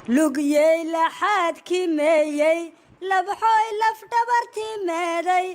Lugiyey laxaadkii meeyey, labxooy lafdhabartii meeday,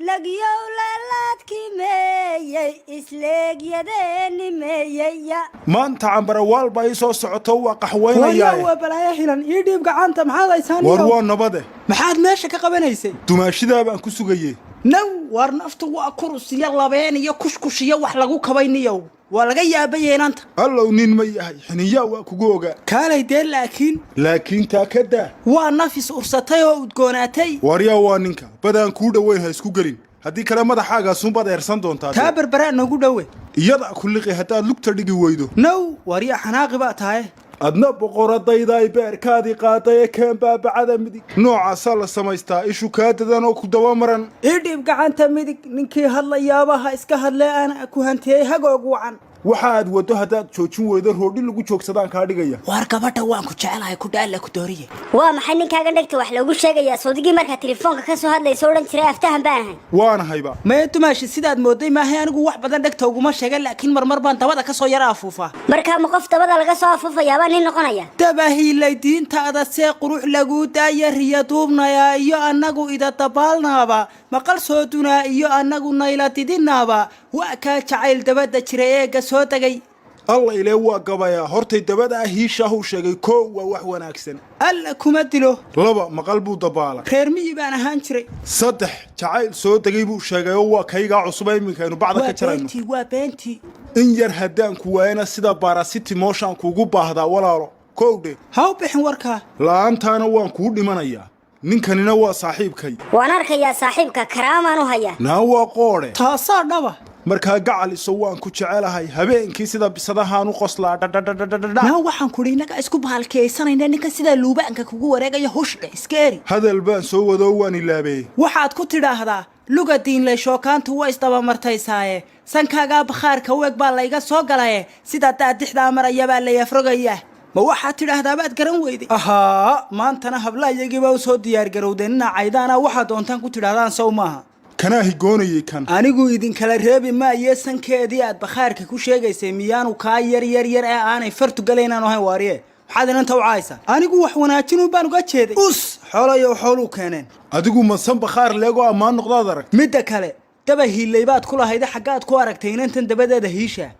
lagyow laalaadkii meeyey, isleegyadeeni meeyey. Maanta cambarawaal baa ii soo socoto, waa Waryaa. Qaxwaynayaa. Waa balaayo hilan. Ii dhiib gacanta, maxaad haysaan? War. Iyo Waa nabade. Maxaad meesha ka qabanaysay? Dumaashidaa baan ku sugayey. Naw, waar naftu waa kurus iyo labeen iyo kushkush iyo wax lagu kabayniyow. Waa laga yaabaya inanta. Allow, nin ma yahay? Xiniyaa waa kugu ogaa. Kaalay dee, laakiin Laakiin taa ka daa. Waa nafis ursatay oo udgoonaatay. Waryaa, waa ninka badaan kuu dhoweyn, ha isku gelin, haddii kale madaxaagaasunbaad eersan doontaa. Taa Berberaa noogu dhowe. Iyada ku liqi haddaad lugta dhigi weydo. Naw, waaryaa, xanaaqi baa tahay. Adna boqoradaydaay beerkaadii qaaday ee keen baabacada midig. Noocaasaa la samaystaa, ishu kaa dadan oo ku dabamaran. Ii dhiib gacanta midig. Ninkii hadlayaabaha iska hadlee, aan ku hantiyey hagoog wacan. Waxa aad waddo haddaad joojin weydo, roodhi lagu joogsadaan kaa dhigaya. Waar gabadha waan ku jecelahay ku dhaalla ku dooriye. Waa maxay ninkaagan dhegta wax loogu sheegayaa? Sawdigii markaa telefoonka ka soo hadlaysa odhan jiray aftahan baan ahay. Waanahayba. Maya dumaashi, sidaad mooday maahay. Anigu wax badan dhegta uguma sheegan, laakiin marmar baan dabada ka soo yara afuufaa. Markaa ma qof dabada laga soo afuufayaabaa nin noqonaya? Dabahiilay diintaada see qurux laguu daaya, riya duubnayaa iyo annagu ida dabaalnaaba, maqal soo dunaa iyo annagu nayla didinaaba, waa kaa jacayl dabadda jira eegga soo degay. Alla ilee, waa gabayaa. Hortay dabadaa hiishaahuu sheegay. Koow, waa wax wanaagsan. Alla kuma dilo. Laba, maqal buu dabaala. Reer miyi baan ahaan jiray. Saddex, jacayl soo degay buu sheegay oo waa kaygaa cusuba iminka aynu bacda Waa ka jarayno. beentii, waa beentii. In yar haddaan ku waayana, sida barasiti mooshaan kuugu baahdaa, walaalo, kowdhe. Ha u bixin warkaa. La'aantaana waan kuu dhimanayaa. Ninkanina waa saaxiibkay. Waan arkayaa saaxiibka, karaamaan u hayaa. Naa waa qoodhe. Taasaa dhaba. Markaa gacal iso, waan ku jecelahay. Habeenkii sida bisadahaan u qoslaa dhadhadhadhadhadha. Naa waxaan kudhi, innaga isku bahalkiyaysanayna. Ninka sidaa luubaanka kugu wareegaya hushdhe iska eri. Hadal baan soo wadoo waan ilaabeeyey. Waxaad ku tidhaahdaa, luga diinlay shookaantu waa isdabamartaysaaye, sankaagaa bakhaarka weeg baa layga soo galaye, sidaa daadixdaa maraya baa layafrogaya. Ma waxaad tidhaahdaa baad garan weyday? Ahaa, maantana habla iyagiibaa usoo diyaargarowdeen inaa caydaana. Waxaad doontaan ku tidhahdaan, sow maaha? Kanaa higoonayay kan. Anigu idinkala reebi maaye. Sankeedii aad bakhaarka ku sheegaysay miyaanu kaa yar yar yar ee aanay fartu galaynaanu ahayn? Waariye, maxaad inanta u caaysaa? Anigu wax wanaajinun baan uga jeeday. Us xoolayo xooluu keeneen. Adigu masan bakhaar leegoo ammaan noqdaad arag. Midda kale, daba hiilay baad ku lahayda. Xaggaad ku aragtay inantan dabadeeda hiisha?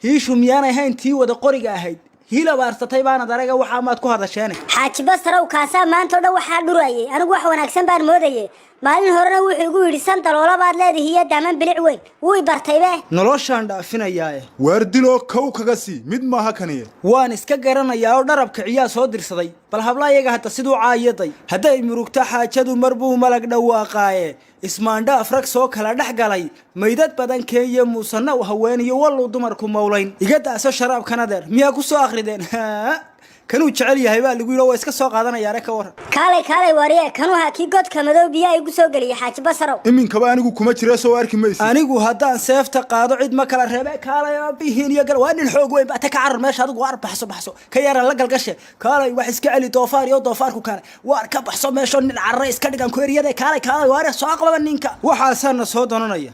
Hiishu miyaanay hayn tii wada qoriga ahayd? Hiil abaarsatay baanad araga. Waxaa maad ku hadasheene? Xaaji Basarow, kaasaa maanta o dhan waxaa dhurayay. Anigu wax wanaagsan baan moodayay. Maalin horena wuxuu igu yidhi, san daloola baad leedihi iyo daaman bilic weyn. Wuu i bartaybe. Noloshaan dhaafinayaae. Waar diloo kow kaga sii, mid maaha kaniye. Waan iska garanayaa oo dharabka ciyaa soo dirsaday. Bal habla iyaga hadda siduu caayaday. Hadday murugto xaajadu, mar buu malag dhawaaqaaye. Ismaandhaaf rag soo kala dhex galay, maydad badan keenya muusanaw haweeniyo walluu dumarku mawlayn. Iga daaso sharaabkan adeer. Miyaa ku soo akhrideen? Kanuu jecel yahay baa lagu yidhi, waa iska soo qaadanayaane, ka warran. Kaalay, kaalay waariye, kanuha kii godka madow biyaa igu soo geliyay, Xaaji Basarow. Iminkaba anigu kuma jira, soo arki maysid. Anigu haddaan seefta qaado, cid ma kala reebe. Kaalay bihiin iyo gal, waa nin xoog weyn baa ta. Ka carar meesha adigu. Waar baxso, baxso, ka yaran la galgashe. Kaalay, wax iska celi doofaar iyo doofaarku. Kaalay, waar ka baxso meesho. Nin carare iska dhigan ku eriyada. Kaalay, kaalay, waar soo aqlaba ninka. Waxaasaana soo doonanaya.